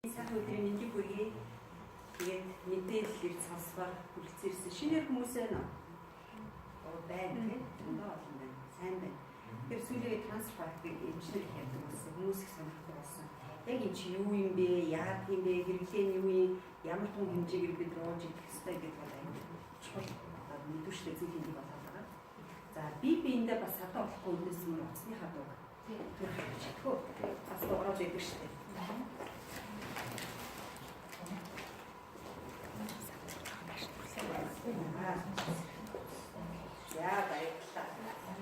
Сайхан өдрийн мэндийг хүргэе. Тэгээд мэдээлэл ирж сонсохоор хүрэлцэн ирсэн шинээр хүмүүс байна уу? Оо байна тийм. Зөндөө олон байна. Сайн байна. Тэгэхээр сүүлийн трансфер эмчнэр их ярьдаг болсон. Хүмүүс их сонирхдаг болсон. Яг энэ чи юу юм бэ? Яадаг юм бэ? Хэрэглээ нь юу юм? Ямар тун хэмжээгээр бид ууж идэх ёстой гэдэг бол аюул чухал одоо мэдвэрштэй зүйл юм болоод байгаа. За би биендээ бас садаа болохгүй үднэс мөр утасныхаа дууг түр харж чадгүй. Бас дуурайд байдаг шүү дээ. За баярлалаа.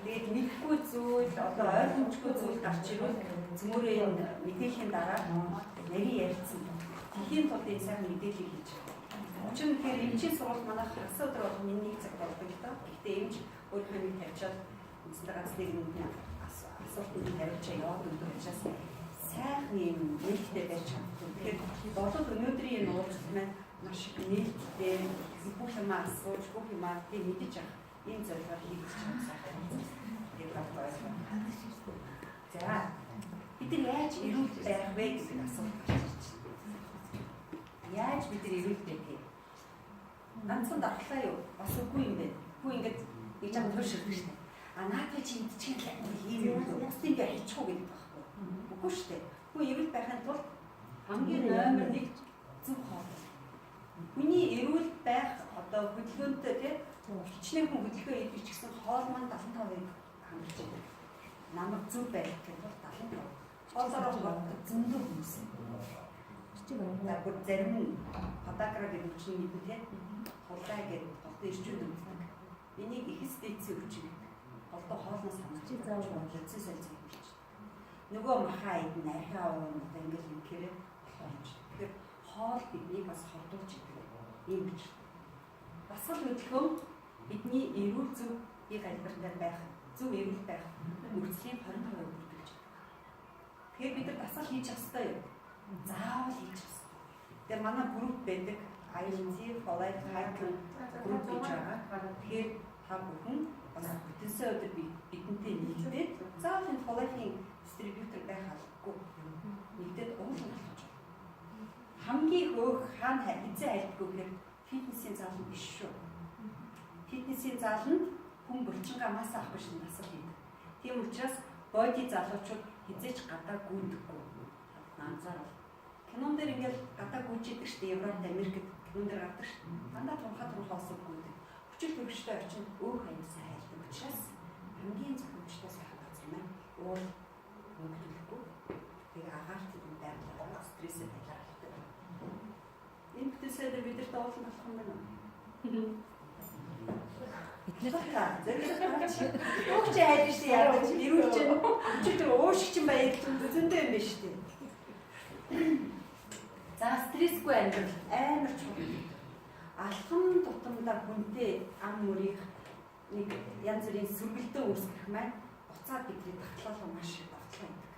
Тэгээд мэдгүй зүйл одоо ойлгомжгүй зүйл гарч ирвэл цөмөрөө энэ мэдээллийн дараа нарийн ярилцсан. Тэхийн тулд энэ сайхан мэдээллийг хийж байгаа. Учир нь тэгэхээр эмчийн сургууль манайх хагас өдөр болгоно нэг цаг болдог л доо. Гэхдээ эмч өөрийнхөө нэг тавьчаад үндсэндээ ганц нэг нь асуултанд хариулчаа яваад өгдөг учраас сайхан юм нээлттэй байж чаддаг. Тэгэхээр болол өнөөдрийн энэ уулзалт маань маш их нээлттэй бүх юмаа асууж бүх юмаа тийм мэдэж авах ийм зорилгоор хийгдэж байгаа сайхан уулзалт. Тэгээд ойлгоо. За бид нар яаж эрүүл байх вэ гэдэг асуулт гарч ирж байна. Яаж бид нар эрүүл байх вэ? Ганцхан дархлаа юу? Бас үгүй юм байна. Хүү ингээд нэг жам туушрах шүү дээ. А наадах чи идчихэл ийм юм уу? Бусдыг би хайчих уу гэдэг байхгүй. Үгүй шүү дээ. Хүү эрүүл байхын тулд хамгийн номер 1 зөв хоол. Хүний эрүүл байх одоо хөдөлгөөнтэй тий хичнээн хүн хөдөлгөөн хийдэг ч гэсэн хоол маань 75% хангаж байдаг. Намайг зөв байх гэх бол 75. Хоолоороо хордог зөндөө хүмүүс. За бүр зарим нь подагра гэдэг хүчин мэднэ тий. Хулгай гэдэг голдон ирчүүд өгдөг. Энийг ихэс дээдсийн хүчин гэдэг. Голдон хоолноос хамаарч бодсон солилцоо хийж. Нөгөө маха идэн архиа уун одоо ингээл юм хэрэг болохоор юм шиг. Тэгэхээр хоол биднийг бас хордуулж идэг ийм гэж. Дасгал хөдөлгөөн бидний эрүүл зөв ийг албартай байх, зөв эрүүл байх нөхцөлийн 25% бүрдүүлж байдаг. Тэгэхээр бид нар дасгал хийж явах ёстой юу? Заавал хийж явах ёстой. Тэгээ манай групп байдаг. IMT for Life Hiking групп гэж байгаа. Тэгэхээр та бүхэн бас бүтэнсээ өдөр бидэнтэй нэгдээд заавал энэ For Life-ийн дистрибьютор байх албагүй. Нэгдээд уулын болох байна. Хамгийн хөөх хаана хэзээ айлдгүй гэхээр фитнесийн зал нь биш шүү. Фитнесийн заланд хүн булчингаа масса авах биш дасгал хийдэг. Тийм учраас боди залуучууд хизээч гадаа гүйдэггүй. Анзаарвал. Кинон дээр ингээл гадаа гүйж идэг шүү дээ. Европт, Америкт кинон дээр гардаг шүү дээ. Дандаа тунхаа тунхаа осог гүйдэг. Хүчил төрөгчтэй очинд өөх аюулсан хайлдаг учраас хамгийн зохимжтой сайхан газар маань уул мөнгөлөхгүй. Тэгээ агаарт юм байглаараа стрессээ тайлгаалдаг. Энэ бүтээсээ бидэрт уулан болох юм байна уу? Бид нар Та зөвлөх Өөх чи хайж штэ яадаг чи эрүүл чинь өчигдөр уушиг чинь баяр зөндөө юм байна штэ. За стрессгүй амьдрал амар чухал. Алхам тутамдаа хүнтэй ам мөрийг нэг янз бүрийн сөргөлдөө үүсгэх маань буцаад бидний дархлаалаа маш их довтлоо байдаг.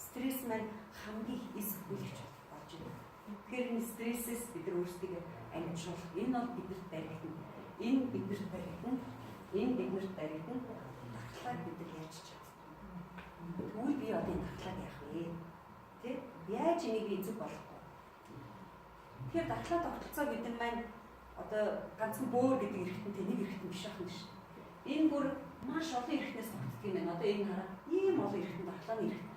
Стресс маань хамгийн их эс хүлэгч болж байна. Тэгэхээр энэ стрессээс бид нар өөрсдийгөө амжуулах. Энэ бол биднэрт баригдана. Энэ биднэрт баригдана. Энэ биднэрт баригдана. Дархлааг бид нар яаж чаддаг. Тэгвэл би одоо энэ дархлааг яах вэ? Тэ? Яаж энийг би зөв болохгүй? Тэгэхээр дархлаа тогтолцоо гэдэг нь маань одоо ганцхан бөөр гэдэг эргэтэнтэй нэг эргэтэн биш ахна шүү. Энэ бүр маш олон эргэтнээс тогтдог юм байна. Одоо энэ хараа ийм олон эргэтэн дархлааны эргэтэн.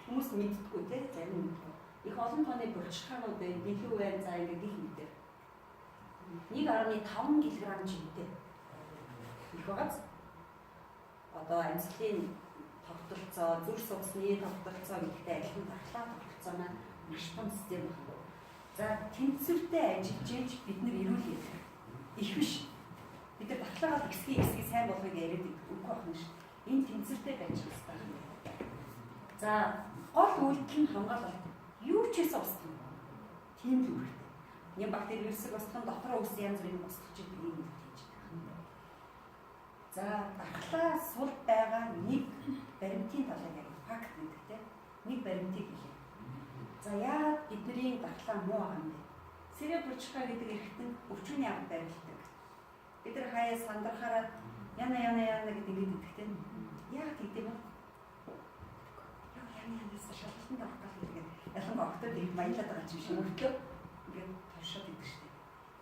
Хүмүүс мэддэггүй те зарим нь мэддэггүй. Их олон тооны булчирхаанууд байна, дэлүү байна, за ингээд гих мэтэр. 1.5 кг жинтэй. Их байгааз. Одоо амьсгалын тогтолцоо, зүрх судасны тогтолцоо гэдэгтэй адилхан дархлаа тогтолцоо маань маш том систем байна. За тэнцвэртэй ажиллаж ээж бид нар эрүүл юм. Их биш. Бид нар дархлаагаа ихсгий ихсгий сайн болохыг яриад байдаг. Үгүй байна ш. Энэ тэнцвэртэй байж хэрэгтэй. За гол үйлдэл нь хамгаалалт. Юу ч хийсэн устгах. Тийм л үүрэгтэй. Нэм бактери вирусыг устгах нь дотроо үүссэн янз бүрийн устгах гэдэг ийм үйл хийж байгаа. За дархлаа сул байгаа нэг баримтын талаар яг факт гэдэг те. Нэг баримтыг хэлье. За яагаад бидний дархлаа муу байгаа юм бэ? Сэрэ булчирхай гэдэг эргэтэн өвчүүний ам барилдаг. Бид нар хаяа сандрахаараа яна яна яна гэдэг ингэж идэх те. Яагаад гэдэг юм бэ? Яа яна янаас шалгалтанд орох гал гэдэг. Ялангуяа охтод их маялаад байгаа юм шиг мөртлөө ингээд тошоод идэг штеп.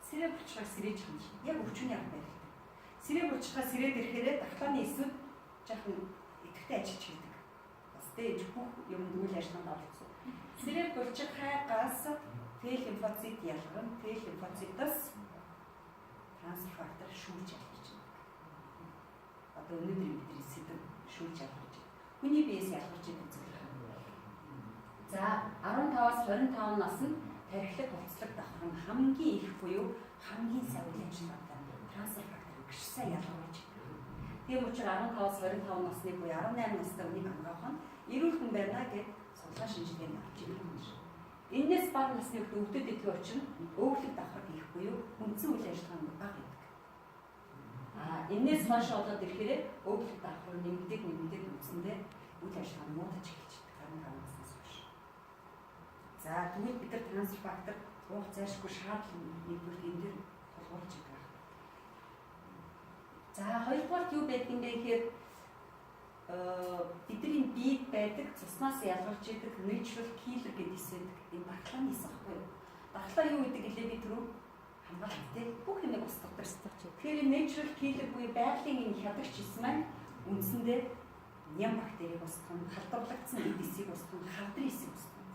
Сэрээ булчирхайг сэрээж юм шиг. Яг өвчний арга барилтай. Сэрээ булчирхай сэрээд ирэхээрээ дархлааны эсүүд жаахан идэвхтэй ажиллаж хийдэг. Бас дээж бүх юмд үйл ажиллагаанд оролцсон. Сэрээ булчирхайгаас Т лимфоцит ялган, Т лимфоцитаас трансфер фактор шүүрж ялгарч байдаг. Одоо өнөөдөр бидний сэдэв шүүрж ялгарч байдаг. Хүний биес ялгарч байдаг зүйл. За, 15-аас 25 наснд тархилаг хувцлаг давхар нь хамгийн их буюу хамгийн сайн үйл ажиллагаатай трансфер фактор маш сайн ялгарч байдаг. Тийм учраас 15-аас 25 насны буюу 18 настай хүнийг хамгаалах нь эрүүл хүн байна гэд судалгаа шинжилгээнд авч ирэх юм шиг. Энээс бага насны хүмүүс өвдөд идэх учир нь өөглөг давхар их буюу үндсэн үйл ажиллагаа нь бага байдаг. А энээс хойш болоод ирэхээр өөглөг давхар нэмэгдээд нэмэгдээд үндсэндээ үйл ажиллагаа нь муудаж эхэлж байдаг 15 наснаас хойш. За, тэгвэл бид нар трансфер фактор уух зайлшгүй шаардлага нэгдүгээр энэ дээр тулгуурлаж байгаа. За, хоёрдугаарт юу байдаг юм бэ гэхээр бидний биед байдаг цуснаас ялгарч идэг natural killer гэдэг эс байдаг. Энэ дархлааны эс аахгүй юу? Дархлаа юу гэдэг гэлээ би түрүү хамгаалттай бүх юмыг устгадаг. Тэгэхээр энэ natural killer буюу байгалийн энэ хядагч эс маань үндсэндээ ням бактерийг устгах, халдварлагдсан эд эсийг устгах, хавдрын эсийг устгах.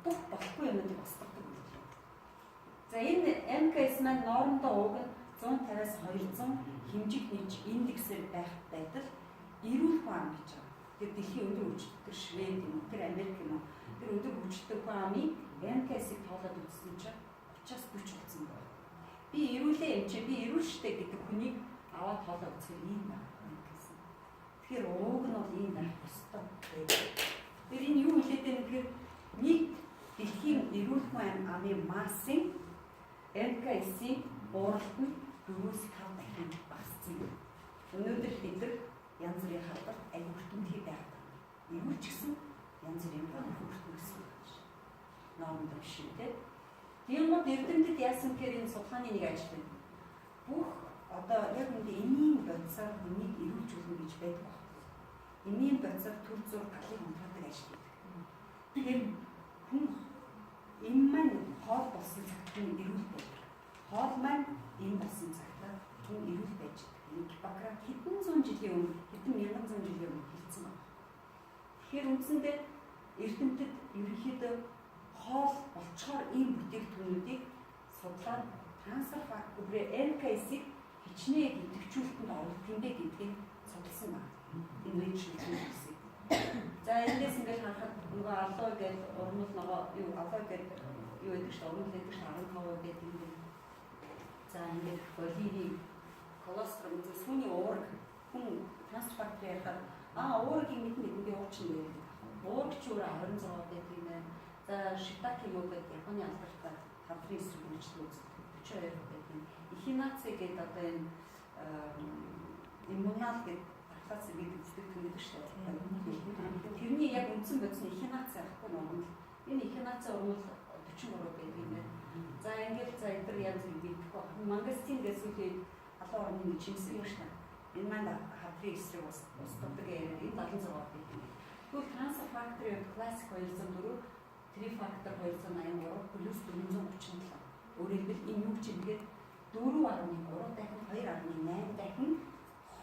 Бүх болохгүй юмнуудыг устгадаг үйлдэл. За, энэ MKS маань нормдоо уг нь 150-аас 200 хэмжих нийч индексээр байх байдал эрүүл хүн ам гэж байгаа. Тэр дэлхийн өндөр хүчтэй, тэр Швед юм уу, тэр Америк юм уу, тэр өндөр хүчтэй хүн амын MKS-ийг тоолоод үзсэн чинь 30-аас 40 болсон байна. Би эрүүлээ юм чи, би эрүүл штэ гэдэг хүнийг аваад тоолоод үзэхээр ийм байна MKS. Тэгэхээр ууг нь бол ийм байх ёстой. Тэр энэ юу хэлээд байна гэхээр нийт дэлхийн эрүүл хүн амын массын MKS-ийн бууралт нь 4-5 дахин багассан. Өнөөдөр бид нар янз бүрийн халдварт аяг өртөмтгий байгаад байна. Эрүүл ч гэсэн янз бүрийн өртөн гэсэн үг байна. Нормд биш үү те. Тиймүүд эрдэмтэд яасан гэхээр энэ судалгааны нэг ажил байна. Бүх одоо яг үндэ энийн бодисоор хүнийг эрүүлжүүлнэ гэж байдаг байхгүй. Энийн бодисоор төр зур галыг унтраадаг ажил хийдэг. Тэгэхээр хүн эм маань хоол болсон цагт хүн эрүүл байдаг. Хоол маань эм болсон цагт хүн эрүүл байж байдаг. Энэ Гиппократ хэдэн зуун жилийн өмнө, хэдэн мянган зуун жилийн өмнө хэлсэн байна. Тэгэхээр үндсэндээ эрдэмтэд ерөнхийдөө хоол болцохоор ийм бүтээгдэхүүнүүдийг судлаад трансфер фактор MKS-ийг хичнээн идэвхжүүлэлтэнд оруулах юм бэ гэдгийг судалсан байна. Энэ natural killer-ийг. За, эндээс ингээд харахад нөгөө алой гэдэг урмал нөгөө юу алой гэдэг юу гэдэг чинь урмал гэдэг чинь 15 гэдэг юм байна. За, ингээд боливийн колострум зөв сүүний уураг хүн трансфер фактор ярихаар уургийг мэднэ мэднэ би уучин гэдэг. Уураг чи өөрөө 26 гэдэг юм байна. За, шитаки юм уу гэдэг Японы алдартай халдварын эсрэг мэргэжил үздэг 42 гэдэг юм. Эхинацэ гэдэг одоо энэ иммунал гэдэг дархлаа сэргийдэг бүтээгдэхүүн гэдэг шүү дээ. Тэрний яг үндсэн бодис нь эхинацэ ахгүй нормал. Энэ эхинацэ урмал 43 гэдэг юм байна. За, ингээл за эдгээр янз бүр мэдхгүй байна. Мангостин гэсэн сүүлийн халуун орны нэг жимсэг юм шүү дээ. Энэ маань хадрын эсрэг устгадаг яриад энэ 76 гэдэг юм. Тэгвэл трансфер факторын классик 204, трифактор 283 плюс 437. Өөрөөр хэлбэл энэ юу гэж юм гэхээр 4.3 дахин, 2.8 дахин,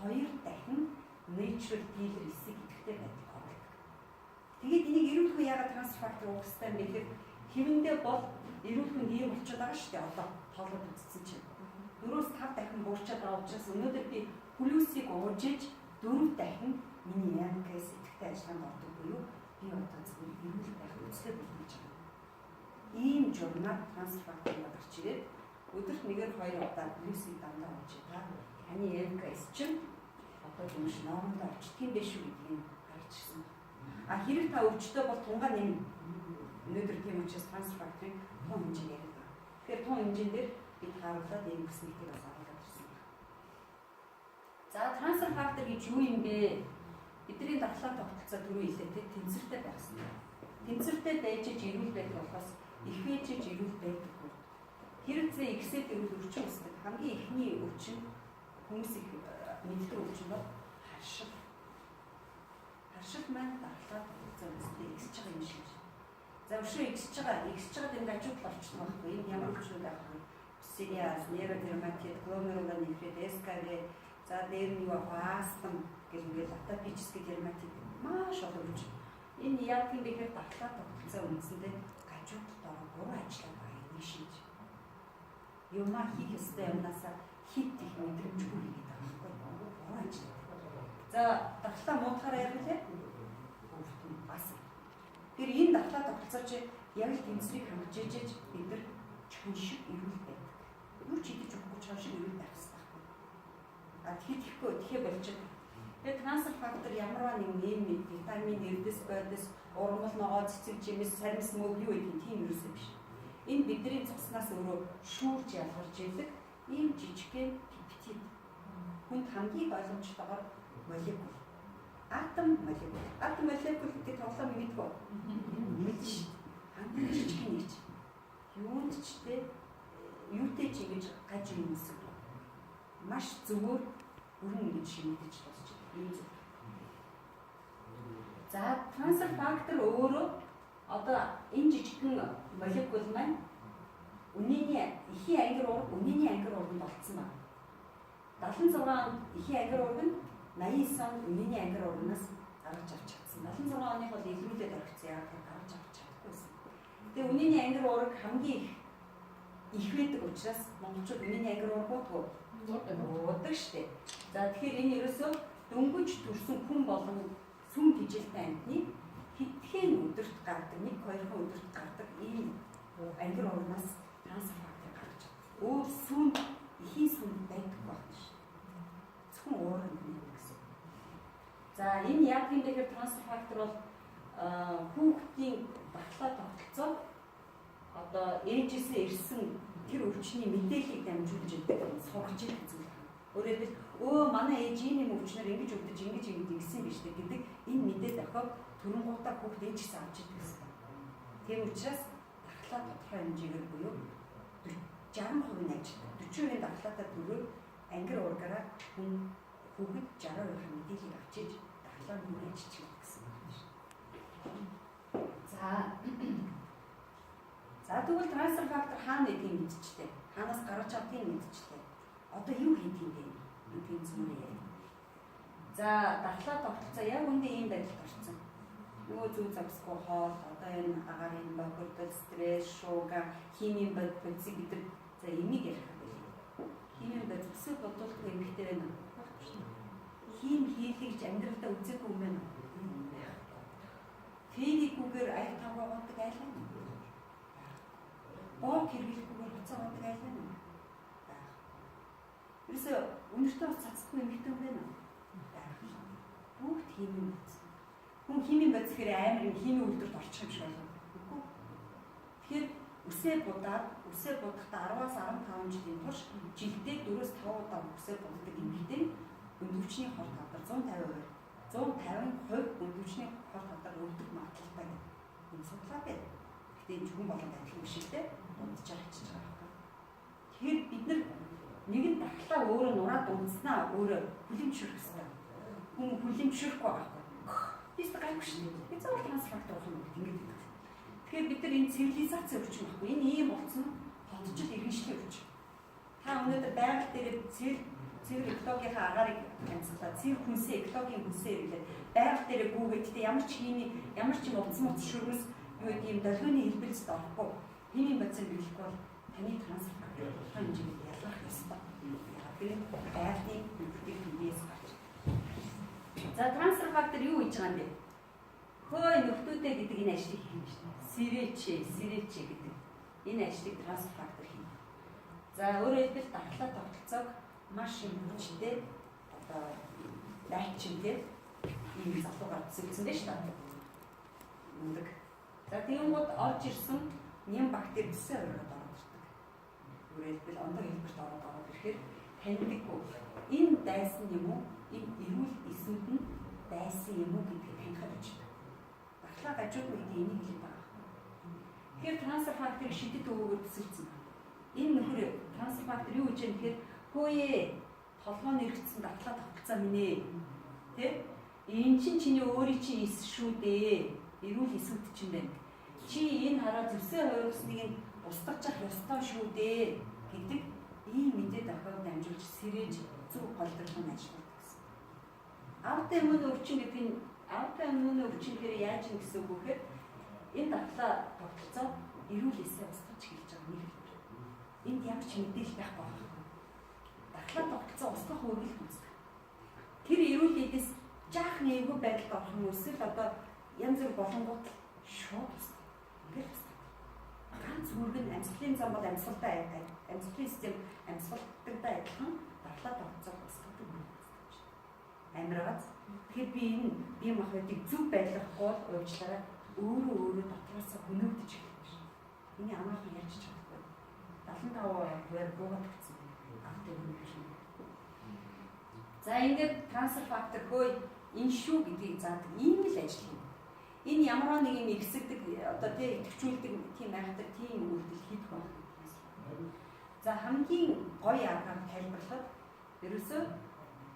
2 дахин natural killer эсийг идэвхтэй байдал оруулдаг. Тэгээд энийг эрүүл хүн яагаад трансфер фактор уух хэрэгтэй юм бэ гэхээр хэвэндээ бол эрүүл хүнд ийм болчиход байгаа шүү дээ. Одоо тоолоод үзсэн чинь 4-5 дахин буурчаад байгаа учраас өнөөдөр би плюсыг ууж иж 4 дахин миний MKS идэвхтэй ажиллагаанд ордог буюу би одоо зөвхөн эрүүл байх нөхцөлөд бэлдэж байгаа. Ийм журмаар трансфер фактор гарч ирээд өдөрт нэгээр хоёр удаа плюсыг дандаа ууж та таны MKS чинь одоо дэмж нормонд орчдөг юм биш үү гэдгийг гарч ирсэн. А хэрэг та өвчтөй бол тунгаа нэмнэ. Өнөөдөр тийм учраас трансфер факторыг тун хэмжээнд яриад байгаа. Тэгэхээр тун хэмжээнд дээр бид харуулад ийм бүснэгтийг бас оруулаад ирсэн байна. За, трансфер фактор гэж юу юм бэ? Бидний дархлаа тогтолцоо түрүү хэлээ те, тэнцвэртэй байх хэрэгтэй. Тэнцвэртэй байж иж эрүүл байдаг болохоос их байж иж эрүүл байдаггүй. Хэрэгцээ ихсээд ирвэл өвчин үүсдэг. Хамгийн эхний өвчин, хүмүүс их мэддэг өвчин бол харшил. Харшил маань дархлаа тогтолцоо үүсдэг ихсэж байгаа юм шиг. За өшөө ихсэж байгаа, ихсэж байгаа энэ гажуудал орчдөг байхгүй. Энэ ямар өвчнүүд байх вэ? Псориаз, нейродерматит, гломерулонефрит, СКВ, за дээр нь юу ах вэ? Астм гэх ингээд атопический дерматит маш олон өвчин. Энэ яадаг юм бэ гэхээр дархлаа тогтолцоо үндсэндээ гажуудалд ороо буруу ажиллаад байгаа юм шинж. Юмаа хийх ёстой юмнасаа хит их мэдрэмжгүй хийгээд байгаа байхгүй буруу ажиллаад. За дархлаа муутахаар яах вэ? Өвтөн бас. Тэр энэ дархлаа тогтолцоо чи яг л тэнцвэрийг хангаж ижиж бид нар чон шиг эрүүл байдаг. Юу ч идэж өгөхгүй чон шиг эрүүл байх хэрэгтэй байхгүй. А тэгэхэд ихгүй тэгэхэ болчиход. Тэгээ трансфер фактор ямарваа нэг нэм мэд витамин, эрдэс, бодис, ургамал ногоо, цэцэг жимс, саримс мөг юу гэдэг тийм юусоо биш. Энэ бидний цуснаас өөрөө шүүрж ялгарч идэг ийм жижигхэн пептид. Хүнд хамгийн ойлгомжтойгоор молекул. Атом молекул. Атом молекул гэдэг тоглоом мэддэг үү? Мэднэ шүү. Хамгийн жижигхэн нэг чи. Юунд ч те юутэй ч ингэж гаж юм үсэг. Маш зөвөр бүрэн ингэж шимэгдэж дуусчих. Ийм зүйл. За трансфер фактор өөрөө одоо энэ жижигхэн молекул маань үнэний эхийн ангир уурга үнэний ангир уурганд болцсон байна. 76 онд эхийн ангир уурга нь 89 онд үнэний ангир уурганаас гаргаж авч чадсан. 76 оных бол илрүүлээд орхисон. Яг гаргаж авч чадахгүйсэн. Тэгээ үнэний ангир уурга хамгийн их байдаг учраас монголчууд үнэний ангир уурга уудгүй уудаг штэ. За тэгэхээр энэ ерөөсөө дөнгөж төрсэн хүн болон сүм тэжээлтэй амьтны хэдхэн өдөрт гардаг, нэг хоёрхан өдөрт гардаг ийм ангир уурнаас трансфер фактор гаргаж байгаа. Өөр сүм эхийн сүм байдаг байна шүү. Зөвхөн ууранд нэг гэсэн. За энэ яг юм дээр трансфер фактор бол хүүхдийн дархлаа тогтолцоо одоо ээжээсээ ирсэн тэр өвчний мэдээллийг дамжуулж идэг, сургаж идэг зүйл. Өөрөөр хэлбэл өө манай ээж ийм юм өвчнөр ингэж өвдөж ингэж ингэж ингэсэн биш үү гэдэг энэ мэдээ дохиод төрөнгуудаа хүүхд ээжээс авч идэг гэсэн. Тийм учраас дархлаа тодорхой хэмжээгээр буюу 60% нь ажилтдаг. 40% дархлаатай дөрөв ангир уургаараа хүн хүүхэд 60% мэдээллийг авч иж дархлаа нь хүн ажиллаж гэсэн байна шүү. За тэгвэл трансфер фактор хаана байдгийг мэдчихлээ. Хаанаас гаргаж авдгийг мэдчихлээ. Одоо юу хийдэг юм бэ гэдгийг зүгээр яриа. За дархлаа тогтолцоо яг үндэ ийм байдалд орсон. Нөгөө зүү зогсгүй хоол, одоо энэ агаарын бохирдол, стресс, шууга, химийн бодисыг бид нар за эмийг ярих байлээ. Химийн бодис өсөө бодуулахгүй эмэгтэй байна уу? Хим хийлгэж амьдралдаа үзээгүй юм байна уу? Байхгүй. Фэниггүйгээр аяг тавгаа годог айл байна уу? Бог хэрэглэхгүйгээр хуцаа годог айл байна уу? Байхгүй. Ерөөсөө үнэртэй бас цацдаггүй эмэгтэй юм байна уу? Байхгүй. Бүгд химийн бодис. Хүн химийн бодис гэхээр амар юм химийн үйлдвэрт орчих юм шиг болгоо. Үгүй. Тэгэхээр үсээ будаад үсээ будахдаа 10-аас 15 жилийн турш жилдээ 4-5 удаа үсээ буддаг эмэгтэй өндөвчний хор тавдар 150%, 150% өндөвчний хор тавдар өвдөх магадлалтай гэдэг энэ судалгаа байна. Гэтэ энэ хүн болгонд адилхан биш л дээ. Дунджаар хачиж байгаа байхгүй. Тэгэхээр бид нар нэг нь дархлаа өөрөө нураад унтснаа өөрөө хүлэмжшүүрэх хэрэгтэй. Хүн хүлэмжшүүрэхгүй байгаа байхгүй. Би ч гайгүй шүү дээ. Би заавал трансфер фактор уух юм гэдэг ингэж байдаг. Тэгэхээр бид нар энэ цивилизацийн өвчин байхгүй. Энэ ийм болсон хотчод иргэншлийн өвчин. Та өнөөдөр байгаль дээр цэвэр экологийнхаа агаарыг амьсгалаа, цэвэр хүнсээ, экологийн хүнсээ ирлээ. Байгаль дээр гүгээд гэтээ ямар ч хими, ямар ч юм утас муц шүрмэс юу гэдэг юм долгионы хэлбэлзэд орохгүй. Химийн бодисыг биелэхгүй бол таны трансфер фактор тодорхой хэмжээнд ялгарх ёстой. Тэр байгалийн бүтээгдэхүүнээс гарч. За трансфер фактор юу хийж байгаа юм бэ? Хөөе нөхдүүдээ гэдэг энэ ажлыг хийх юм шүү дээ. Сэрэч, сэрэч гэдэг энэ ажлыг трансфер фактор хийнэ. За өөрөөр хэлбэл дархлаа тогтолцоог маш юм хүчтэй одоо дайчин тийм ийм залуугаар төсөөлсөн дээ шүү дээ. Мундаг. За тэгэнгүүт орж ирсэн ням бактери төсөө ороод ороод ирдэг. Өөрөөр хэлбэл ондоо хэлбэрт ороод ирэхээр таньдаггүй. Энэ дайсан юм уу? Энэ эрүүл эсүүд нь дайсан юм уу гэдгийг танихад очдог. Дархлаа гажууд гэдэг энийг хэлээд байгаа. Тэгэхээр трансфер факторыг шидэт өвөөгөр төсөлсөн байна. Энэ нөхөр трансфер фактор юу гэж юм гэхээр хөөе толгой нэргдсэн дархлаа тогтолцоо минь ээ. Тэ? Энэ чинь чиний өөрийн чинь эс шүү дээ. Эрүүл эсүүд чинь байна. Чи энэ хараа зевсээ хувиргасныг нь устгах ёстой шүү дээ гэдэг ийм мэдээ дохиог дамжуулж сэрээж зөв голдрох нь ажилладаг гэсэн. Аутоиммун өвчин гэдэг нь аутоиммун өвчин гэхээр яаж юм гэсэн үг вэ гэхээр энэ дархлаа тогтолцоо эрүүл эсээ устгах эхэлж байгаа нэг хэлбэр. Энд ямар ч мэдээлэл байхгүй байна. Дархлаа тогтолцоо устгах үүрэг гүйцэтгэх. Тэр эрүүл эдээс жаахан эвгүй байдалд орох юм эсвэл одоо янз бүр болонгууд шууд устгах. Ингээд устгах. Ганц үүрэг нь амьсгалын зам бол амьсгалтай амьсгалын систем амьсгалдагтай адилхан дархлаа тогтолцоог устгадаг үүрэг гүйцэтгэж. Амиргац. Тэгэхээр би энэ бие махбодыг зөв байлгахгүй бол уучлаарай өөрөө өөрөө дотроосоо хөнөөгдөж эхэлнэ шээ. Эний амархан ярьж чадахгүй. 75% буугаад өгсөн. Автоиммун биш. За ингээд transfer factor хөөе энэ шүү гэдгийг заадаг. Ийм л ажил юм. Энэ ямар нэг юм ихсэгдэг одоо тий идэвхжүүлдэг тийм айхтар тийм үйлдэл хийх байх. За хамгийн гоё аргаар тайлбарлахад ерөөсөө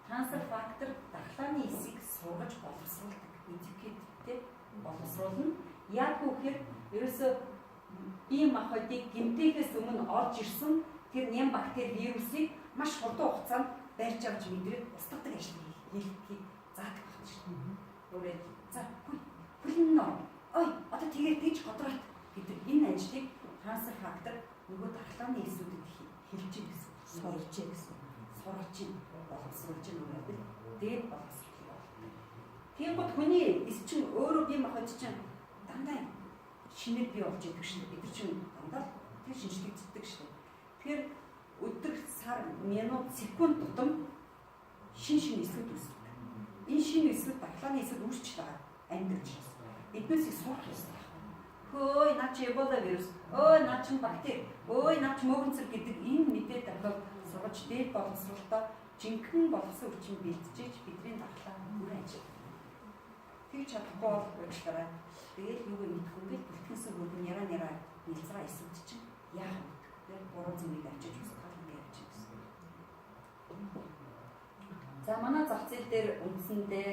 transfer factor дархлааны эсийг сургаж боловсруулдаг. Educate тий боловсруулна. Яг үү гэхээр ерөөсөө бие махбодыг гэмтээхээс өмнө орж ирсэн тэр ням бактери вирусыг маш хурдан хугацаанд барьж авч мэдрээд устгадаг ажил хийх заадаг байна шүү дээ. Өөрөөр за хүлэн нөө. Ой одоо тэгээд тийж годраат гэдэг энэ ажлыг transfer factor нөгөө дархлааны эсүүдэд хэлж гин гэсэн. Сурж гэсэн. Сурж гин боловсруулж гин өөрөөр дээд боловсруулах болдог. Тэгэнгүүт хүний эс чинь өөрөө бие махбод чинь дандаа шинээр бий болж идэг шин. Бид нар чинь дандаа тэр шинжлэгддэг шин. Тэгэхээр өдөр, сар, минут, секунд тутам шин шин эсүүд үүсдэг. Энэ шинэ эсүүд дархлааны эсүүд үүсч байгаа амьд учраас. Эднээсийг сурах ёстой. Хөөе наа чи эбола вирус, өө наа чи бактери, өөй наа чи мөөгөнцөр гэдэг энэ мэдээ дохиог сургаж дээд боловсролтой жинхэнэ боловсон хүчин бэлтжиж бидний дархлаа бүр ажилладаг. Тэгж чадахгүй бол уучлаарай. Тэгэл юуг мэдэхгүй ингээл бэлтгэнсэн хөргөн яра яра нэлцраа эсүүд чинь яах вэ? Тэр буруу зэмийг авчиж устгах ингэ явж гэсэн. За манай зах зээл дээр үндсэндээ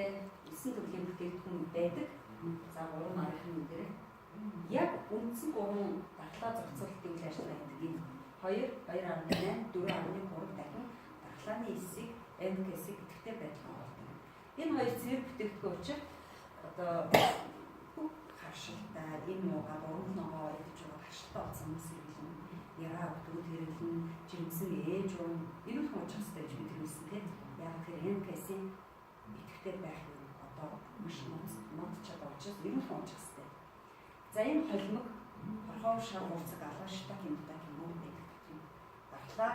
9 төрлийн бүтээгдэхүүн байдаг. За 3 нарын дээр яг үндсэн 3 дархлаа зохицуулалтын үйл ажиллагаа гэдэг энэ 2, 2.8, 4.3 дахин дархлааны эсийг МКС-ийг идэвхтэй байдлаар оруулдаг. Энэ хоёр цэвэр бүтээгдэхүүн учраас одоо бүх харшилтай, энэ муугаад уран ногоо идэж байгаа харшилтай болсон хүмүүс хэрэглэн, яраа өгдөг хэрэглэн, жирэмсэн ээж урам эрүүл хүн уучих хэрэгтэй гэж бид хэлсэн тийм. Яг тэр МКС-ийн идэвхтэй байх юм одоо маш нот чадвар учраас эрүүл хүн уучих хэрэгтэй. За энэ холимог хорхоо шар гурцаг алаа шита хэмтэ юм байдаг юм. Дархлаа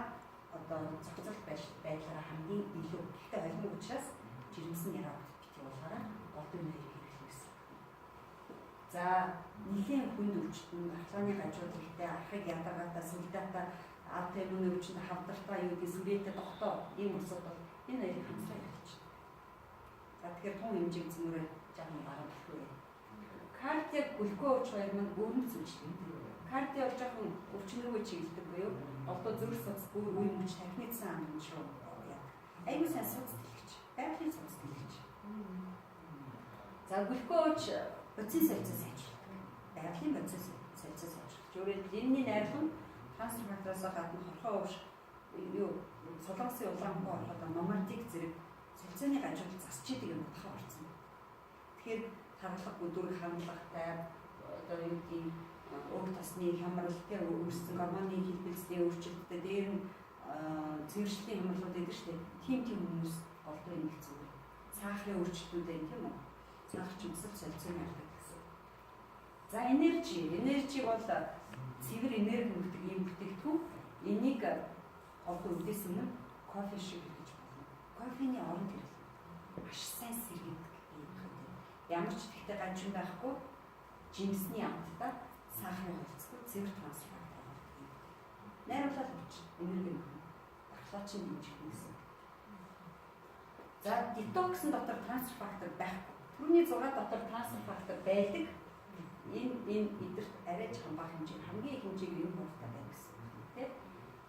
одоо зохицолт байдлаараа хамгийн илүү. Гэхдээ холимог учраас жирэмсэн яраа бити уулаараа голдуу нэр хэрэглэх гэсэн. За нэлийн хүнд өвчтөн дархлааны гажуудалтай архаг ядаргаатай сүлдаатай аутоиммун өвчтөнд хавдартай юу гэдэг сүрээтэй тогтоо ийм асуудал энэ хоёрыг хамтран хэрэглэж байна. За тэгэхээр тун хэмжээг зөмөрөө жаахан баруун түлхүү. Кардио глюкоз хоёр мань өрнөц үйлчлэг. Кардио бол жоохон өвчин рүү чиглэдэг буюу одоо зүрх судас бүр үе мөч тархины цэсэн ам шүү яа. Айгуу сайн судас дэлгэж. Байгалийн судас дэлгэж. За глюкоз бодисын солилцоо сайжруулдаг. Байгалийн бодисын солилцоо сайжруулж. Өөрөөр хэлбэл энэний найрлан трансфер фактороос гадна хорхоо өвш юу солонгосын улаан хөө ороход номардик зэрэг солилцооны гажууд засч идэг юм утгаа орсон. Тэгэхээр тархалга бүдүүр хандлагатай одоо юу гэдгийг өг тосны хямрал тэ өөрсдөн гормоны хэлбэлзлийн өөрчлөлттэй дээр нь цэвэршлтийн хямралууд байдаг шүү дээ. Тийм тийм хүмүүс голдуу юм их зүгээр. Сахарын өөрчлөлтүүд байх тийм үү? Сахар ч бас солилцооны алдагдал гэсэн. За энержи. Энержи бол цэвэр энерги өгдөг ийм бүтээгдэхүүн. Энийг голдуу үдээс өмнө кофе шиг хэрэглэж болно. Кофений оронд хэрэглэнэ. Маш сайн сэргээдэг ийм юм. Ямар ч ихтэй ганчин байхгүй жимсний амттай сахарын холцгүй цэвэр трансфер фактор юм. Найруулаад авч энерги нөхөн. Дархлаа чинь дэмжих гэсэн. За детоксын дотор трансфер фактор байхгүй. Түрүүний 6 дотор трансфер фактор байдаг. Энэ энэ эдэрт арай жоохон бага хэмжээ хамгийн их хэмжээг энэ хурдтай байна гэсэн. Тэ?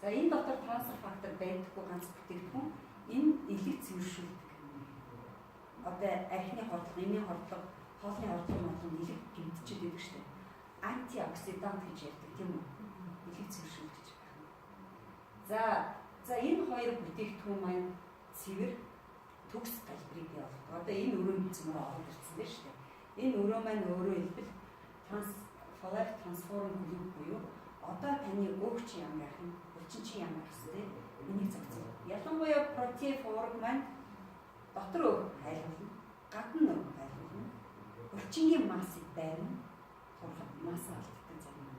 За энэ дотор трансфер фактор байдаггүй ганц бүтээгдэхүүн энэ элэг цэвэршүүлдэг. Одоо архины хордлого, эмийн хордлого, хоолны хордлого болон элэг гэмтчихэд байдаг шүү дээ. Антиоксидант гэж ярьдаг, тийм үү? Элэг цэвэршүүлэгч байна. За энэ хоёр бүтээгдэхүүн маань цэвэр төгс галбирыг бий болгодог. Одоо энэ өрөөнд цөмөр ороод ирсэн байна шүү дээ. Энэ өрөө маань өөрөө хэлбэл Life Transform Group буюу одоо таны өөх чи ямар байх юм, булчин чи ямар байх вэ? Энийг зохицуул. Ялангуяа протеин уураг маань дотор өөх хайлуулна, гадна өөх хайлуулна. Булчингийн массыг байрна, турхад масса алддаг зарим.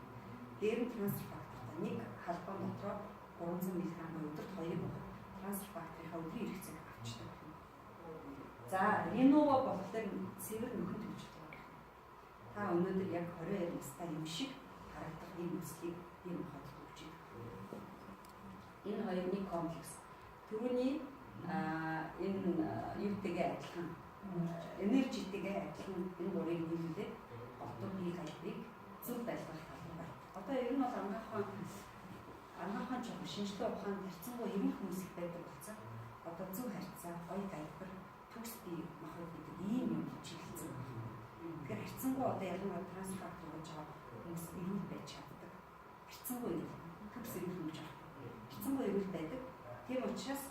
Дээр нь transfer factor тай нэг халбан дотроо 300 мг өдөрт 2-ыг уух. Transfer factor ынхаа өдрийн хэрэгцээг авчдаг байна. За, Renova болохоор цэвэр нөхөн төвчлөлт. Та өнөөдөр яг 22 настай юм шиг харагдах ийм үслийг ийм махад өгч байгаа. Энэ хоёр нэг комплекс. Түрүүний энэ юутэйгээ адилхан, энержитэйгээ адилхан энэ гурыг нийлүүлээд голдуу бие галбирыг зөв байлгах талаар байна. Одоо ер нь бол анагаах ухаан жоохон шинжлэх ухаанд харьцангуй эрүүл хүмүүс их байдаг болсон. Одоо зөв харьцаа, гоё галбир, төгс бие махбод гэдэг ийм юм чиглэлсэн байна. Тэгэхээр харьцангуй одоо ялангуяа transfer factor гэж байгаа хүмүүс эрүүл байж чаддаг. Харьцангуй эрүүл, төгс эрүүл хүмүүс авах. Харьцангуй эрүүл байдаг. Тийм учраас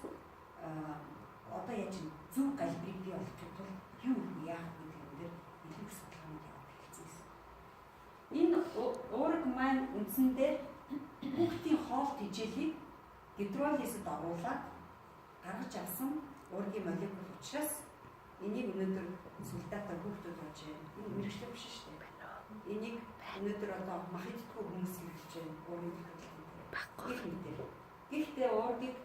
одоо яаж зөв галбирыг бий болгохын тулд юу яах гэдэг юм дээр илүү их судалгаанууд яваад эхэлсэн гэсэн. Энэ уураг маань үндсэндээ хүүхдийн хоол тэжээлийг гидролизд оруулаад гаргаж авсан уургийн молекул учраас энийг өнөөдөр сүлдаатай хүүхдүүд болж байна. Энэ мэргэжил биш шүү дээ. Энийг өнөөдөр одоо мах иддэггүй хүмүүс хэрэглэж байна. Уургийн тохиолдолд. Баггүй. Гэх мэтэр. Гэхдээ уургийг,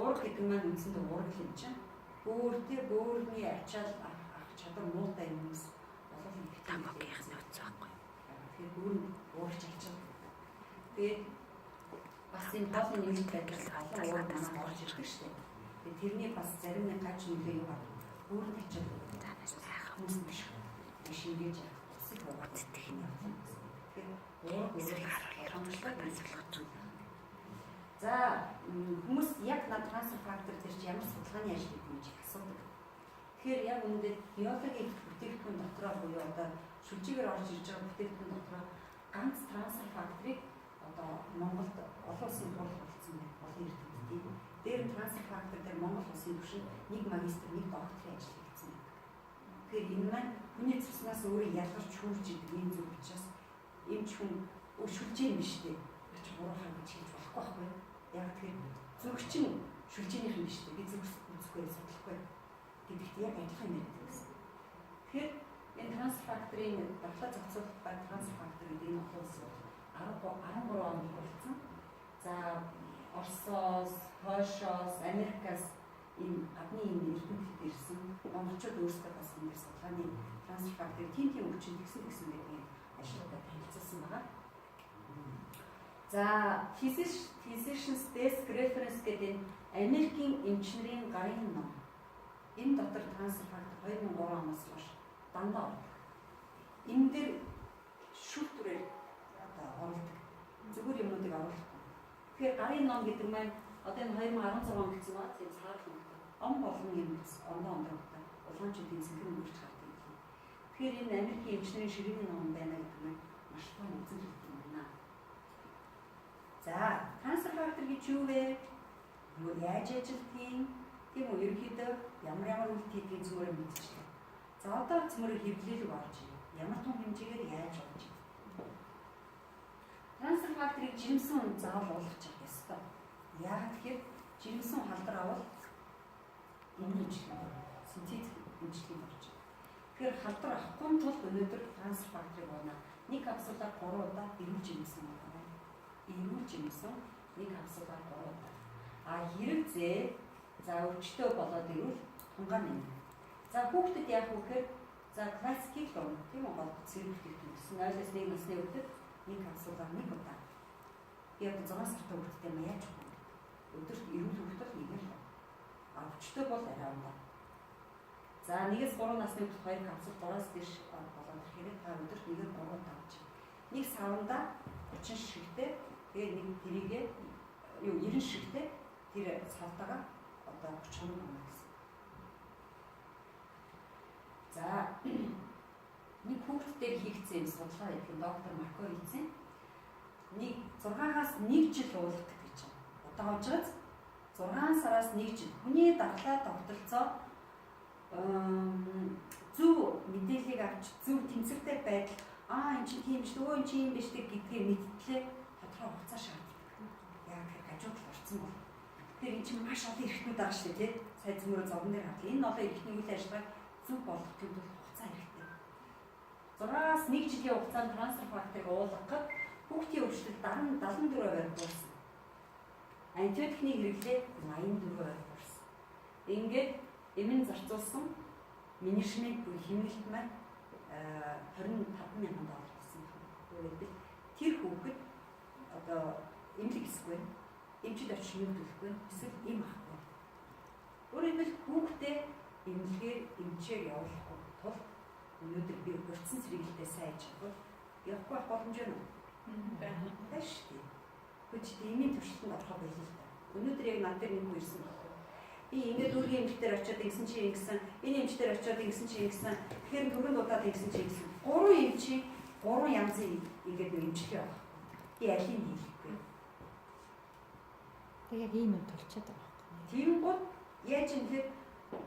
уург гэдэг маань үндсэндээ уураг юм чинь. Бөөр, тэ, бөөрний ачаал авах чадвар муутай хүмүүс болов их. Тамагийнх нөөц байхгүй. Тэгэхээр бөөр нь уурч ачаал. Тэгээд бас энэ хоолны нэмэлт байдал олон уураг манай орж ирдэг шүү дээ. Тэгээд тэрний бас зарим нэг гаж нөлөө юу гарна. Бөөр нь ачаал хүмүүс биш. Шингээж усыг уугаад Үтдэг. Тэгэхээр уураг Эсвэл харуулах тасалгаж. За, хүмүүс яг над transfer factor дээр чи ямар судалгааны ажил хийдэг гэж асуудаг. Тэгэхээр яг үүндээ биологийн бүтээгдэхүүн дотроо буюу одоо шүлжээгээр орж ирж байгаа бүтээгдэхүүн дотроо ганц transfer factor ыг одоо Монголд олон улсын хурал болсон байна. Олон эрдэмтдийн. Дээр нь transfer factor дээр Монгол улсын түвшинд нэг магистр, нэг докторийн ажил хийгдсэн байдаг. Тэгэхээр энэ маань хүний цуснаас өөрөө ялгарч хүүрж идэг ийм зүйл учраас эмч хүн шүлжээ юм биш үү? Ач буруухан гэж хэлж болохгүй байхгүй юу? Яг тэгэхээр зүрх чинь шүлжээнийх юм биш үү? Би зүрх үзэхгүй, судлахгүй гэдэгт яг адилхан юм яриад гэсэн. Тэгэхээр энэ transfer factor ын давхлаа зохицуулах ба transfer factor гэдэг энэ олон улс бол 13 онд болсон. За, Оросоос, Польшоос, Америкаас энэ гадны энэ эрдэмтэд ирсэн. Монголчууд өөрсдөө бас энэ дэр судалгааны transfer factor тийм тийм өвчин тэгсэн тэгсэн гэдэг ажлуудаа танилцуулсан байгаа. За, Physician's Desk Reference гэдэг энэ Америкийн эмч нарын гарын ном. Энэ дотор transfer factor 2003 оноос хойш дандаа ордог. Энэ дээр шүүлтүүрээр одоо оруулдаг. Зүгээр юмнуудыг оруулахгүй. Тэгэхээр гарын ном гэдэг маань одоо энэ 2016 он гэсэн ба тийм цагаан өнгөтэй. Он болон юм ондоо ондоогтой улаанчуудын цэнхэр өнгөрч гардаг юм. Тэгэхээр энэ Америкийн эмч нарын ширээний ном байна гэдэг нь маш том үзэл хэлдэг юм байна. За, transfer factor гэж юу вэ? Юу яаж ажилтгийг, тийм үү, ерөнхийдөө ямар ямар үйлдэл хийдгийг зүгээр мэдчихлээ. За, одоо цөмөрө хэвлэл рүү орж ирье. Ямар том хэмжээгээр яаж орж ирэх? Transfer factor ыг жирэмсэн хүн заавал уулгах ёстой. Яагаад тэгэхээр жирэмсэн халдвар авал энэ эмчилгээнд, синтетик эмчилгээнд орж байна. Тэгэхээр халдвар авахгүй тулд өнөөдөр transfer factor ыг ууна. Нэг капсулаар 3 удаа эрүүл жирэмсэн байна. Эрүүл жирэмсэн нэг капсулаар 3 удаа. А хэрэг зээ за өвчтөө болоод ирвэл тунгаа нэмнэ. За, хүүхдэд яах вэ гэхээр за классикийг л ууна. Тийм үү, гол цэвэр бүтээгдэхүүн гэсэн 0-оос 1 насны хүүхдэд нэг капсулаар нэг удаа. Би одоо 6 сартай хүүхэдтэй маа яаж өгөх вэ? Өдөрт эрүүл хүүхдэд нэг л. А өвчтөө бол арай удаа. За, 1-ээс 3 насны хүүхдэд 2 капсул, 3-аас дээш болоод ирэхээр та өдөрт нэгээр 3 удаа авч. Нэг савндаа 30 шигтэй, тэгээ нэг тэрийгэ юу 90 шигтэй тэр савтайгаа одоо 30 хоног унаа гэсэн. За, Нэг хүүхэд дээр хийгдсэн юм судалгаа байдаг. Доктор Марко хийсэн. Нэг 6-аас 1 жил уулгах гэж байна. Удаан явж 6 сараас 1 жил хүний дархлаа тогтолцоо зөв мэдээллийг авч зөв тэнцвэртэй байдал энэ чинь тийм биш, өө энэ чинь юм биш гэдгийг мэдтлээ тодорхой хугацаа шаарддаг. Яг тэр гажуудал орсон бол. Тэгэхээр энэ чинь маш олон эрхтнүүд байгаа шүү дээ, тий? Сая зөмөрөө зовгон дээр харлаа. Энэ олон эрхтний үйл ажиллагааг зөв болгохын тулд хугацаа хэрэгтэй. 6-аас 1 жилийн хугацаанд трансфер факторыг уулгахад хүүхдийн өвчлөл 74% буурсан. Антибиотикны хэрэглээ 84% буурсан. Ингээд эмэн зарцуулсан менежмент буюу хэмнэлт маань 25 мянган доллар болсон байна. Өөрөөр хэлбэл тэр хүүхэд одоо эмнэлэг хэсгүй, эмчид очиж юм төлөхгүй, эсвэл эм авахгүй. Өөрөөр хэлбэл хүүхдээ эмнэлгээр эмчээр явуулахгүй тул өнөөдөр би хурцсан сэргийлэлтэй сайн хийж чадвал явахгүй байх боломж байна уу? Байна. Байна шүү дээ. Гэхдээ чи эмийн туршилтанд орохоо болио л та. Өнөөдөр яг над дээр нэг хүн ирсэн байхгүй. Би ингээд үүргийн эмчтэр очиод ингэсэн чи ингэсэн, энэ эмчтэр очиод ингэсэн чи ингэсэн, тэгэхээр түргэн дуудаад ингэсэн чи ингэсэн. Гурван эмчийн гурван янзын ингээд нэг эмчилгээ байгаа. Би алийг хийхгүй. Тэг яг ийм юм тулчаад байгаа байхгүй. Тэгэнгүүт яаж юм тэгэхээр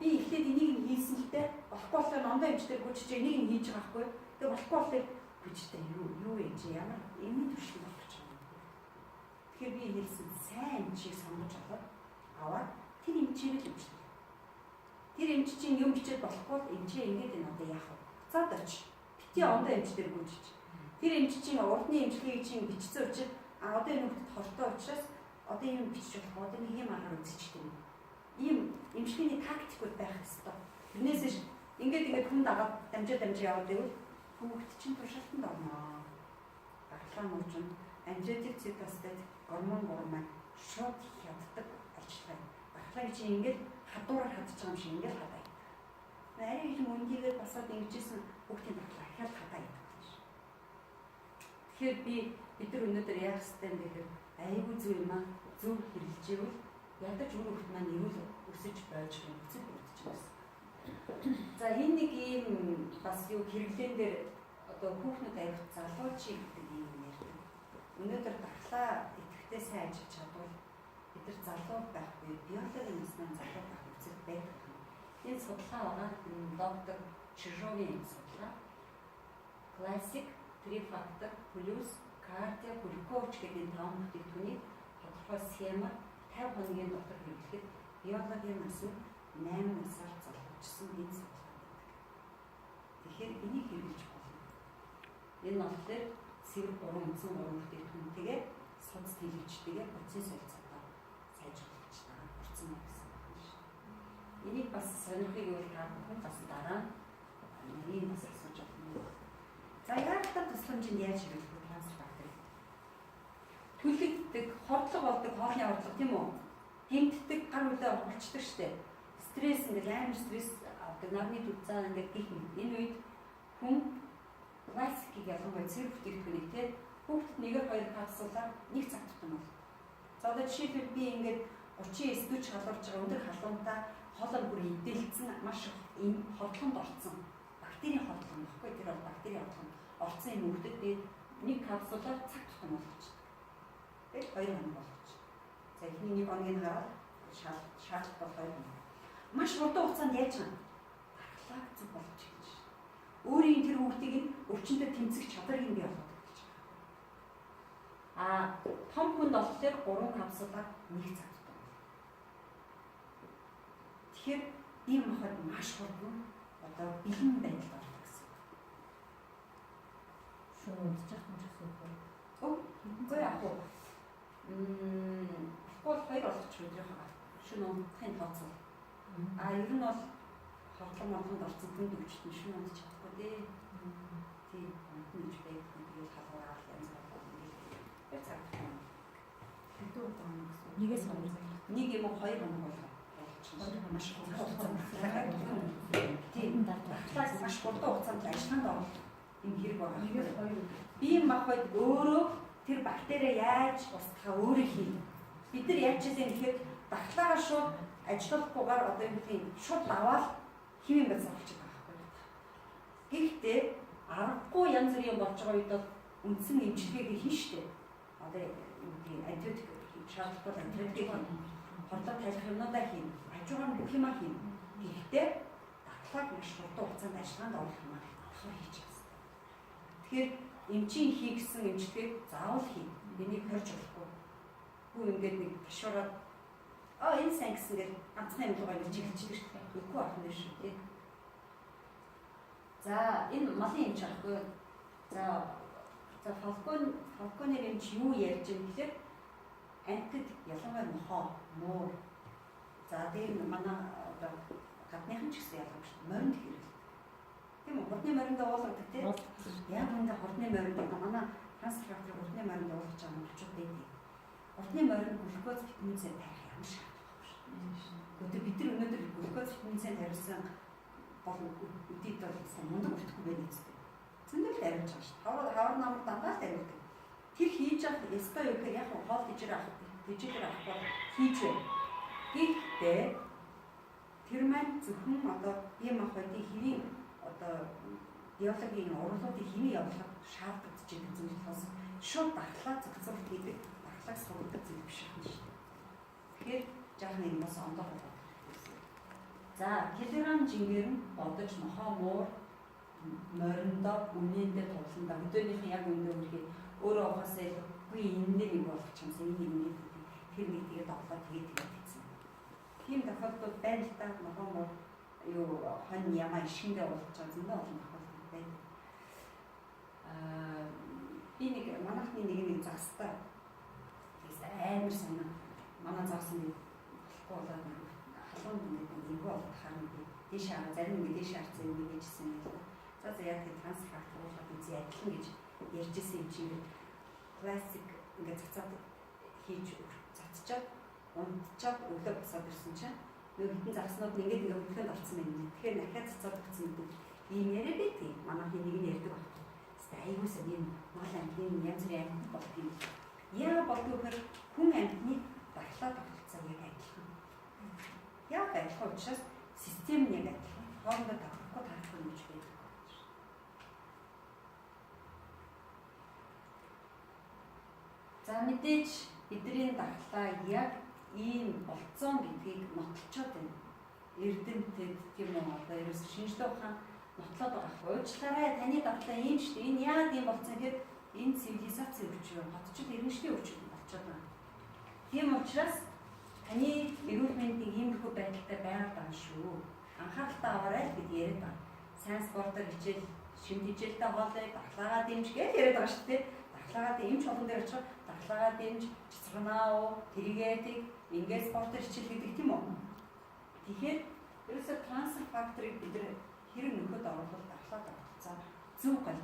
би эхлээд энийг нь хийсэн л дээ. Болохгүй болохоор номдоо эмчтэр гүчиж энийг нь хийж байгаа байхгүй. Тэгээ болохгүй болохоор гүчтэй юу юм чи ямар эмийн туршилт болох гэж байгаа юм. Тэгэхээр би хэлсэн сайн эмчийг сонгож аваад тэр эмчийг л эмчлээ. Тэр эмч чинь юм бичээд болохгүй бол эмчээ ингээд энэ одоо яах вэ? Буцаад очи. Бити ондоо эмчтэр гүйжиж. Тэр эмч чинь урдны эмчилгээг чинь бичсэн учраас одоо энэ хүүхдэд хортой учраас одоо юм бичиж болохгүй, одоо нэг юм аргаар үзчихдэг юм. Ийм эмчилгээний тактикууд байх ёстой. Тэрнээс биш ингээд хүн дагаад дамжаа яваад байвал хүүхд чинь туршилтанд орно. Дархлаа нууж нь антибиотик цитостат гормон гурван маань шууд хяддаг ажиллагаа. Дархлааг чинь ингээд хадуураар хадчих юм шиг ингээд хадаа идэг. Арай их мөндийгээр босоод ингэжсэн хүүхдийн дархлаа ахиад хадаа идэг гэж. Тэгэхээр бид нар өнөөдөр яах ёстой юм бэ гэхээр айгүй зөв юм аа зөв хэрэгжээвэл ядаж үр хөвгт маань эрүүл өсөж байж нөхцөл бүрдэж байна. За энэ нэг ийм бас юу хэрэглээн дээр одоо хүүхнүүд аяг залуучий гэдэг ийм юм ярьдаг. Өнөөдөр дархлаа идэвхтэй сайн ажиллаж чадвал бид нар залуу байх үе биологийн нас маань залуу байх нөхцөл байдаг юм. Энэ судалгаа байгаа доктор Чижовын судалгаа. Classic 3 factor plus cardio glucose гэдэг энэ таван бүтээгдэхүүнийг тодорхой схемаар 50 хоногийн дотор хэрэглэхэд биологийн нас нь 8 насаар залуучсан энэ судалгаа байдаг. Тэгэхээр энийг хэрэглэж болно. Энэ болохоор цэвэр 3 үндсэн 3 бүтээгдэхүүнтэйгээ судас нийлүүлжтэйгээ процесс солилцоотоо сайжруулж байгаа орцсон гэсэн байна шүү. Энийг бас сонирхыг бол та бүхэн бас дараа нь нарийн бас асууж болно. За яахта тусламжинд яаж хэрэглэх вэ трансфер факторыг? Түлэгддэг, хордлого болдог, хоолны хордлого тийм үү? Гэмтдэг, гар үлээ орхолчдөг штэ. Стресс ингээд амар стресс авдаг, нарны дүр заа ингээд гих мэт. Энэ үед хүн классикийг ялангуяа цэвэр бүтээгдэхүүнийг те хүүхдэд нэгээр хоёр капсулаар нэг цаг тутам бол. За одоо жишээлбэл би ингээд 39 40 халуурч байгаа өндөр халуунтай хоолой бүр эдэлцэн маш их энэ хордлонд орцсон. Бактерийн хордлон баггүй, тэр бол бактерийн хордлонд орцсон юм хүүхдэд би нэг капсулаар цаг тутам болгочихдог. Тэгэл 2 хоног болгочих. За эхний нэг хоногийг хараад шаалт бол 2 хоног. Маш хурдан хугацаанд яаж байгаа юм? Дархлааг зөв болгож эхэлж байна. Өөрийн тэр хүүхдийг нь өвчнөд тэмцэх чадварыг нь бий болгоод эхэлж байгаа. А том хүнд болохоор 3 капсулаар нэг цаг тутам. Тэгэхээр ийм махад маш хурдан одоо бэлэн байдалд ордог гэсэн. Шөнө унтчих юм ч гэсэн үг. Үгүй яг уу. Болохгүй бол хоёр болгочих өдрийнхөө шөнө унтахын тооцоол. А ер нь бол хордлого морлонд орсон хүнд өвчтөн шөнө унтчих чадахгүй дээ. Тийм унтна гэж байдаг. Тэгээд халуураад янз бүр ингээд тэр цаг тутам. Хэдэн удаа унах гэсэн. Нэгээс хоёр. Нэг юм уу хоёр хоног болгоо. Маш хурдан хугацаанд тийм дархлааг маш хурдан хугацаанд ажиллагаанд оруулах юм хэрэг байгаа. Нэгээс хоёр. Бие махбод өөрөө тэр бактери яаж устгахаа өөрөө хийнэ. Бид нар яаж хийсэн гэхээр дархлаагаа шууд ажиллахгүйгээр одоо юу гэдгийг шууд даваал химийн бодис авчих байгаа байхгүй. Гэхдээ Аргагүй янз бүрийн болж байгаа үед бол үндсэн эмчилгээг хийн штэ. Одоо юу гэдгийг антибиотик шаардлагатай бол антибиотик хийн. Хорлоо тайлах юмнуудаа хийн. Хажуугаар нь бүх юмаа хийн. Гэхдээ дархлааг маш хурдан хугацаанд ажиллагаанд оруулах юм аа давхар хийж байгаа юм. Тэгэхээр эмчийн хий гэсэн эмчилгээг заавал хий. Энийг хорж болохгүй. Хүү ингээд нэг ташуураад энэ сайн гэсэн гэл ганцхан юм руугаа ингэж чиглэж шүү дээ. Үгүй ах нь шүү дээ. За энэ малын эмч аахгүй. За за Фалконер эмч юу ярьж юм гэхээр амьтад ялангуяа нохоо, муур. За дээр нь манай одоо гадныхан ч гэсэн ялгаагүй шүү дээ. Моринд хэрэглэдэг. Тийм үү? Хурдны моринд уулгадаг тийм. Яг үндэ хурдны моринд одоо манай трансфер хурдны моринд уулгаж байгаа монголчууд байдаг. Хурдны моринд глюкоз витамин С тарих ямар шаардлагатай шүү. Гэхдээ бид нар өнөөдөр глюкоз витамин С тариулсан бол үдид бол мундаг өртөхгүй байх ёстой. Зөндөл тариулж байгаа шүү. Хавар намар дандаа л тариулдаг. Тэр хийж явах ёстой юу гэхээр яг хоол тэжээр авах, тэжээлээр авах бол хийж байна. Гэхдээ тэр маань зөвхөн одоо бие махбодын хэвийн одоо биологийн уралуудын хэвийн явдлыг шаардлагатай гэдэг зүйл болохоос шууд дархлаа зохицуулт хийдэг, дархлааг сургадаг зүйл биш юм шүү дээ. Тэгэхээр жаахан энэ бас ондоо болоод. За, килограмм жингээр нь бодож нохоо муур мориндоо үнэндээ тулсандаа хөдөөнийх нь яг үндэ үрэхэд өөрөө ухаасаа илүүгүй энэ нэг болгочих юмсан энэ нэг тэр нэг тэгээд оглоо тэгээд тэгээд гэсэн. Тийм тохиолдол байна л да. Нохоо муур юу хонь ямаа ишгэндээ уулзаж байгаа зөндөө олон тохиолдол байна. Би нэг манайхны нэг загстай тэгээс амар сонир манай загс нэг болохгүй болоод халуун ингээд нэг эвгүй болоод харна би дээш хараа зарим нэг дээш харсан юм гэжсэн юм л. За за яг тэр трансфер фактор уулгаад үзье адилхан гэж ярьжсэн юм чинь классик ингээд цацаад хийж цацчаад унтчаад өглөө босоод ирсэн чинь нөгөө хитэн загснууд нь ингээд ингээд хөдөлгөөнд орсон юм. Тэгэхээр дахиад цацаад өгсөн гэдэг ийм яриа байдгийг манайхын нэг нь ярьдаг байхгүй. Хэвээ айгуу сайн энэ мал амьтны янз бүрийн амьтан болд юм. Яа болдгоо гэхээр хүн амьтны дархлаа тогтолцоо яг адилхан. Яг адилхан учраас систем нь яг адилхан. Хоорондоо тохирохгүй таарахгүй юм гэж байдаг. За мэдээж бидний дархлаа яг ийм болцсон гэдгийг нотлцоод байна. Эрдэмтэд тийм үү одоо ерөөс шинжлэх ухаан нотлоод байгаа байхгүй. Уучлаарай таны дархлаа ийм шүү дээ. Энэ яагаад ийм болцсон гэхээр энэ цивилизацийн хүч юу? Хотчид иргэншлийн хүч болцоод байгаа. Тийм учраас таны эрүүл мэндийн иймэрхүү байдалтай байгаад байгаа шүү. Анхааралтай аваарай л гэд яриад байгаа. Сайн спортоор хичээл, шим хичээлтэй хоолой, дархлаагаа дэмж гэж яриад байгаа шүү дээ. Дархлаагаа дэмж болгон дээр очиход дархлаагаа дэмж, цэцгэнаа уу, тэрийгээ тэг, ингээд спортоор хичээл гэдэг тийм үү? Тэгэхээр ерөөсөө трансфер факторыг бид хэрэг нөхөд оруулах дархлаа тогтолцоо зөв гол